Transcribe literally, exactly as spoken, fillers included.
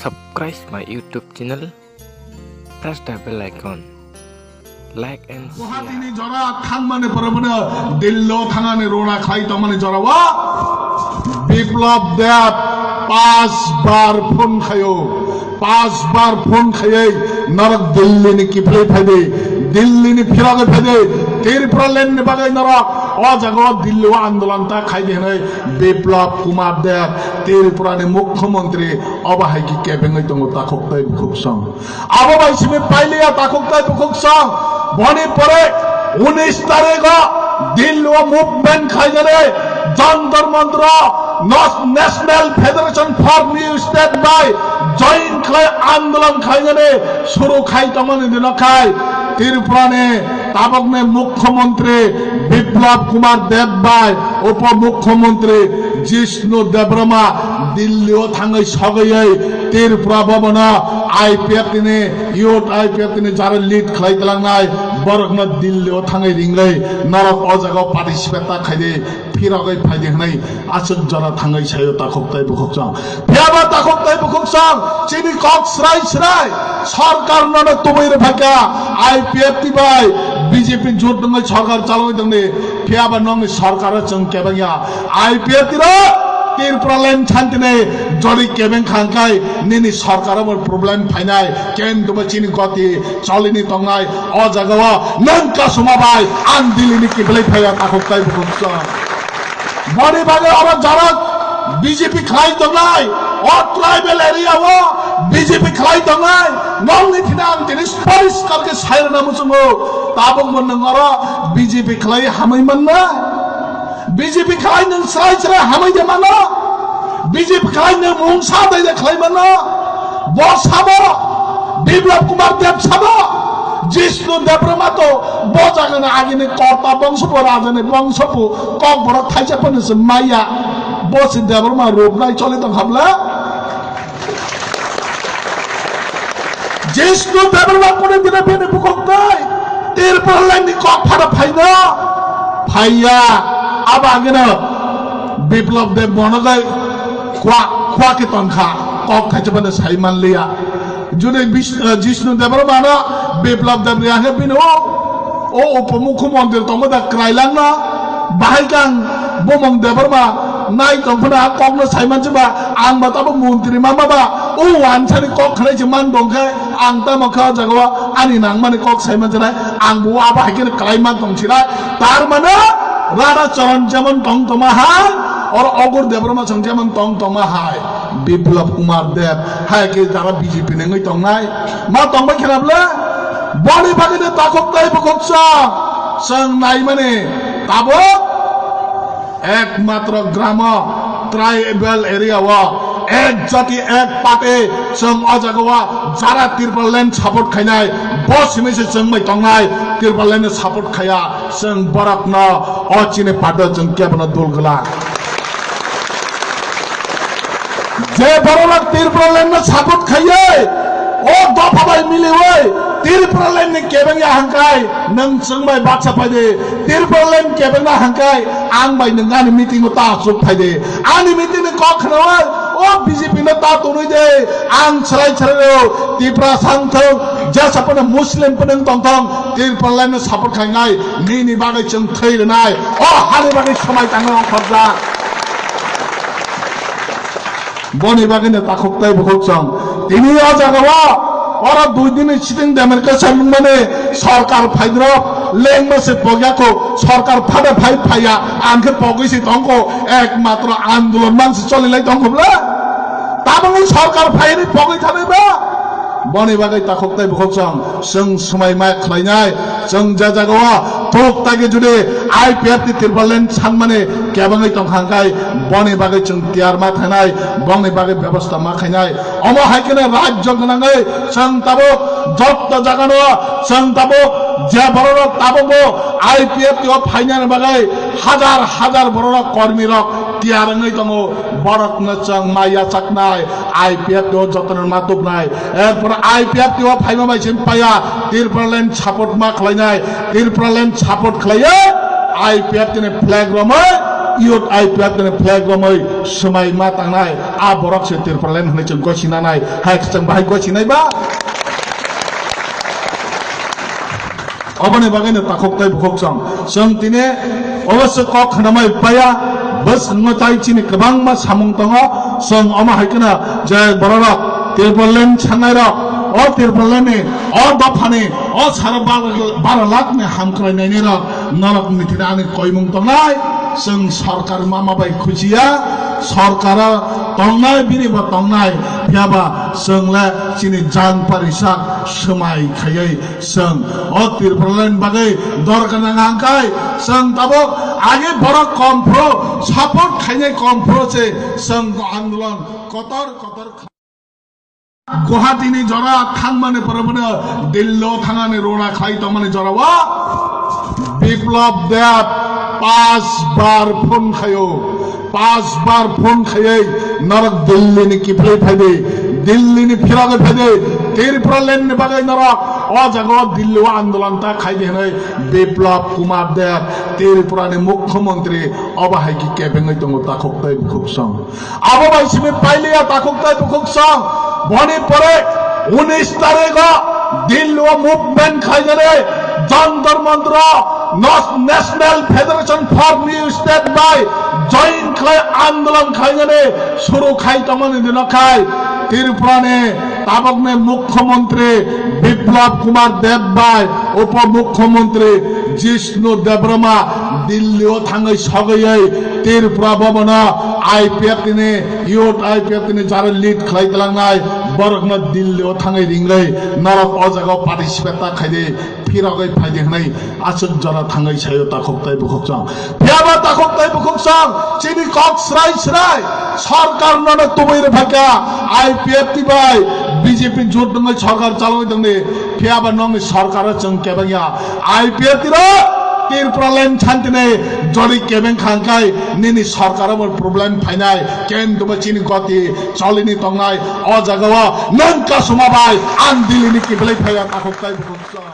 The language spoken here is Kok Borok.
Subscribe my YouTube channel, press the bell icon, like and Guwahati share. Ni jora thangmani pore bono Delhi o thangani rona khlai tongmani jora o Biplab Deb pas bar phone khaio, pas bar phone khaiwi norok Delhi ni kiphilwi phaidi, Delhi ni phirogwi phaidi, Tripura land ni bagwi norok o jaga o Delhi o andolon ta khaidi hwnwi Biplab Kumar Deb, Tripura ni Mukhyamantri, obo hai khe kebengwi tongo takhuk tei bukhuk song. Abo bai simi pailiya takhuk tei bukhuk song. Boni pore unis tarikh o Delhi o movement khlainani Jantar Mantar o Nos-, National Federation for New State bai join khlai andolon khlainani suru khai tongmani dino khai Tripura ni tabukni Mukhyamantri Biplab Kumar Deb bai Upo Mukhyamantri Jishnu Debbarma Delhi o thangwi sogwi Tripura Bhavan o I P F T ni youth I P F T ni jara lead khlai tlangnai borokno Delhi o thangwi ringwi norok o jaga o participate ta khaidi phirogwi phaidi hwnwi aswk jora thangwi saio takhuk tei bukhuk song. Phiyaba takhuk tei bukhuk song chini kok srai srai sorkar nono tubui rwphaikha I P F T bai B J P jut nungwi sorkar chalogwi tongdi. Phiyaba nokni sorkaro chwng kebengya. I P F T rok Tripura land shantinai jori kebeng khangkai nini sorkaro bo problem phainai. Ken tuba chini goti cholini tongnai. O jagao nwng kasuma bai ang Delhi ni kiphilwi phaiya takhuk tei bukhuk song. Boni bagwi oro jarok B J P khlai tongnai, o tribal area o B J P khlai tongnai, nokni thina ang tini poriskar khe sai rwna muchungo, tabukbo nwng oro B J P khlai hamwi manna? B J P khlai nwng srai srai hamwi de mano? B J P khlai nwng mungsa dai de khlai mano? Bo sabo, Biplab Kumar Deb sabo, Jishnu Debbarma to bo jagani agini korta bongsobo, rajani bongsobo, kokborok thaisa phano se maya. Bo se Debbarma rupnai choli tong kha bwle? Jishnu Debbarma kuni dina bini bukhuk tei Tripura land ni kok phano phaino phaiya. Abo agino Biplab Deb mono gai khua, khua khe tong kha, kok thaisa phano sai man liya. Juni Bis-, eh, Jishnu Debbarma no Biplab Deb riya khe bini o, o upomukhyamantri tongma da kwrailangno bahai khe ang bumung Debbarma nai tong phano a kokno sai mansi ba ang ba tabo montri mama ba o wansani kok khlai se man tong khe ang tamo khe o jaga o ani nangmani kok sai mansi nai ang bo abo hai khe kwlai man tong si nai tar mane Radha Charan jemon tong tongma hai oro Ogur Debbarma chwng jemon tong tongma hai. Biplab Kumar Deb hai khe jara B J P nengwi tongnai. Ma tongbai khena bwle? Boni bagwi no takhuk tei bukhuk chwng, chwng naimani tabuk ekmatro gramo tribal area o ek jati ek party chwng o jaga o jara Tripura land support khainai bo simi se chwng bai tongnai Tripura land support khaiya. Chwng borokno o chini party o chwng kebono dul glak. Je borok Tripura land no support khaiwi, o dopha bai miliwi Tripura land ni kebeng ya hangkai, nwng chwng bai baksa phaidi, Tripura land kebeng na hangkai, ang bai nwng ani meeting o ta achuk phaidi. Ani meeting ni kok khnawi, o B J P no ta tonwi de, ang chwrai chwrai rw, Tipra sang thung, jesa phano Muslim phano wng tong thung, Tripura land no support khainai, nini bagwi chwng thwi rwnai, o hani bagwi swmai tangwi ongkhorjak. Boni bagwi no takhuk tei bukhuk chwng. Tini o jaga o, oro dui din ni sitting demarcation wngmani sorkar phaidrop, lengma se pogya kho, sorkar phada phai phaiya, ang khe pogwi se tongkho, ekmatro andolon man se cholilai tongkho bla. Tabangni sorkar phaini pogwi thanai ba? Boni bagwi takhuk tei bukhuk chwng, chwng swmai ma khlainai, chwng je jaga o thuk tagi judi I P F T Tripura land sanmani kebangwi tongkha hwnkhe boni bagwi chwng tiyar ma thanai, bongni bagwi bebosta ma khainai. Omo hai kheno rajyo gwnangwi chwng tabuk jotto jagano chwng tabuk je bororok tabukbo I P F T o phainani bagwi hajar hajar bororok kormirok tiyar wngwi tongo, borokno chwng ma yachaknai. I P F T o jotono ma tubnai. Erpor I P F T o phaima bai se paya, Tripura land support ma khlainai. Tripura land support khlaiwi I P F T ni flag romwi Youth I P F ni flag romwi swmai ma tangnai, a borok se Tipraland hwnwi chwng gosi nanai, hai chwng bahai gosi nai ba? Oboni bagwi no takhuk tei bukhuk chwng. Chwng tini obo se kok khnamai paya, bwskango tai chini kwbangma samung tongo, chwng omo hai kheno je bororok Tipraland sangnai rok, o Tipraland ni, o dophani, o sara bar, bar lakh ni hamkrai nainai rok, norok ni thani ani koimung tongnai, chwng sorkar mama bai khuchiya, sorkar tongnai, bini bo tongnai, phiyaba chwng le chini jang parisak swmai khaiwi chwng o Tipraland bagwi dorkar nang hangkai, chwng tabuk age borok kom phuru, support khainai kom phuru se chwng andolon kotor kotor Guwahati ni jora thangmani pore bono Delhi o thangani rona khlai tongmani jora o Biplab Deb pas bar phone khaio, pas bar phone khaiwi norok Delhi ni kiphilwi phaidi, Delhi ni phirogwi phaidi, Tipraland ni bagwi norok o jaga o Delhi o andolon ta khaidi hwnwi Biplab Kumar Deb Tripura ni mukhyamantri obo hai khe kebengwi tongo takhuk tei bukhuk song. Abo bai simi pailiya takhuk tei bukhuk song. Boni pore unis tarikh o Delhi o movement khainani Jantar Mantar o Nas-, National Federation for New State bai join khlai andolon khainani suru khai tongmani dino khai Tripura ni tabukni mukhyamantri Biplab Kumar Deb bai upo mukhyamantri Jishnu Debbarma Delhi o thangwi sogwi Tripura Bhavan o I P F T ni, youth I P F T ni jara lead khlai talangnai, borokno Delhi o thangwi ringwi norok o jaga o participate ta khaidi, phirogwi phaidi hwnwi aswk jora thangwi saio takhuk tei bukhuk song. Phiyaba takhuk tei bukhuk song, chini kok srai srai, sorkar nono tubui rwphaikha, I P F T bai B J P jut wngwi sorkar chalogwi tongdi, phiyaba nokni sorkaro chwng kebengya. I P F T rok Tipraland santinai jori kebeng khangkai nini sorkar bo problem phainai, ken tubo chini goti cholini tongnai, o jaga o nwng kasuma bai ang Delhi ni kiphilwi phaiya takhuk tei bukhuk song.